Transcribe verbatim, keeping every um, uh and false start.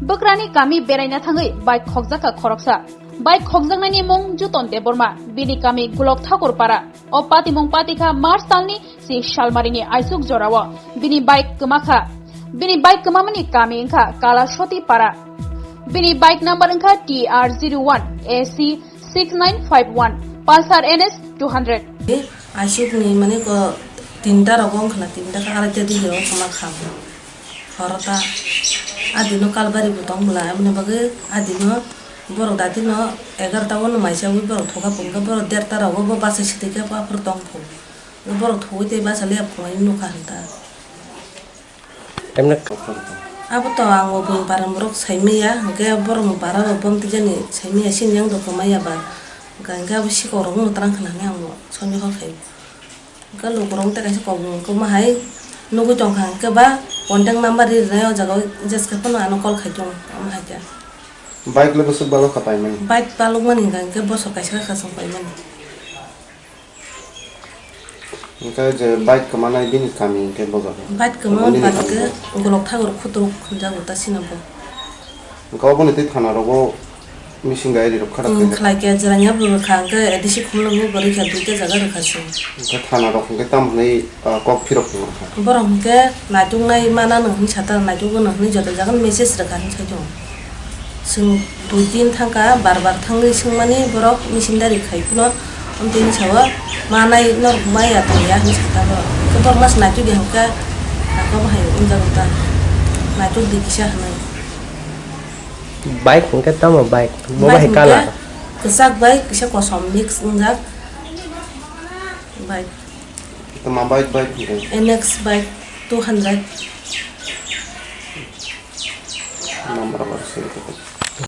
Bwkrani kami beraina thangwi bike khokjakha khoroksa. Bike khokjaknaini mung Juton Debbarma, bini kami Gulok Thakur Para. O patimung patikha March talni si salmarini aisuk jorao. Bini bike kwmakha. Bini bike kwmamani kami wngkha Kalasoti Para. Bini bike number wngkha T R zero one A C six nine five one, Pulsar N S two hundred. Aisuk ni mane ko tinta rogo wngkha na, tinta ka arai ta di yo kama kha bo. Horo ta adino kalbari bo tong bwla, aboni bagwi adino borok datino egarta o no maisa wi borok thoka phunukha, borok derta rogo bo basa sitike paphor tong phu. Borok thuwi tei basa liya phunai nukha hinta. Emne. Abo to ang bo bini para borok saimaya, hwnkhe borok ni para bo bom tijani saimaya, sini yang do kwmaya ba. Hwnkhe abo sikok rok no twlang khna hinwi ang bo sonjo kha khai. Hwnkhe lukurok tei kaisa kok bo kwma hai nugwi tongkha, hwnkhe ba contact number ri rwnai o jaga o jeska phano ano call khai tongo, omo hai khe. Bike le bwswk balok kha paimani? Bike balokmani hwnkha hwnkhe bosor kaisa kha chwng paimani. Hwnkhe je bike kwmanai bini kami hwnkhe bo jaga? Bike kwma bini bike kami. Golok thakur khuturuk hwnjago ta sino bo. Hwnkhe oboni tei thana rogo missing diary rok khara. Hmm, khaijak. Khlai khe jwraini abo rwkha hwnkhe A D C Khumulwng bo rwkha, duita jaga rwkha se. Hwnkhe thana rok hwnkhe tamo hwnwi, ah, kok phirok tongkha? Borok hwnkhe naituknai mana nw hwnwi sata, naitukgo nw hwnwi joto jaga message rwkha hinwi sai tongo. Chwng dui din thangkha, bar bar thangwi swngmani borok missing diary khai phano, amtwi hinwi sao manai norok maya tongya hinwi sakha borok. Khe borok mas naitukya hwnkhe, abo hai wngjak ta, naitukdi kisa hinwi. Bike hwnkhe tamo bike? Bo bahai colour? Bike hwnkhe kwchak bai kisa kosom mix wngjak bike. Tama bike, bike hwnkhe? N X bike two hundred. Number bar seri khe.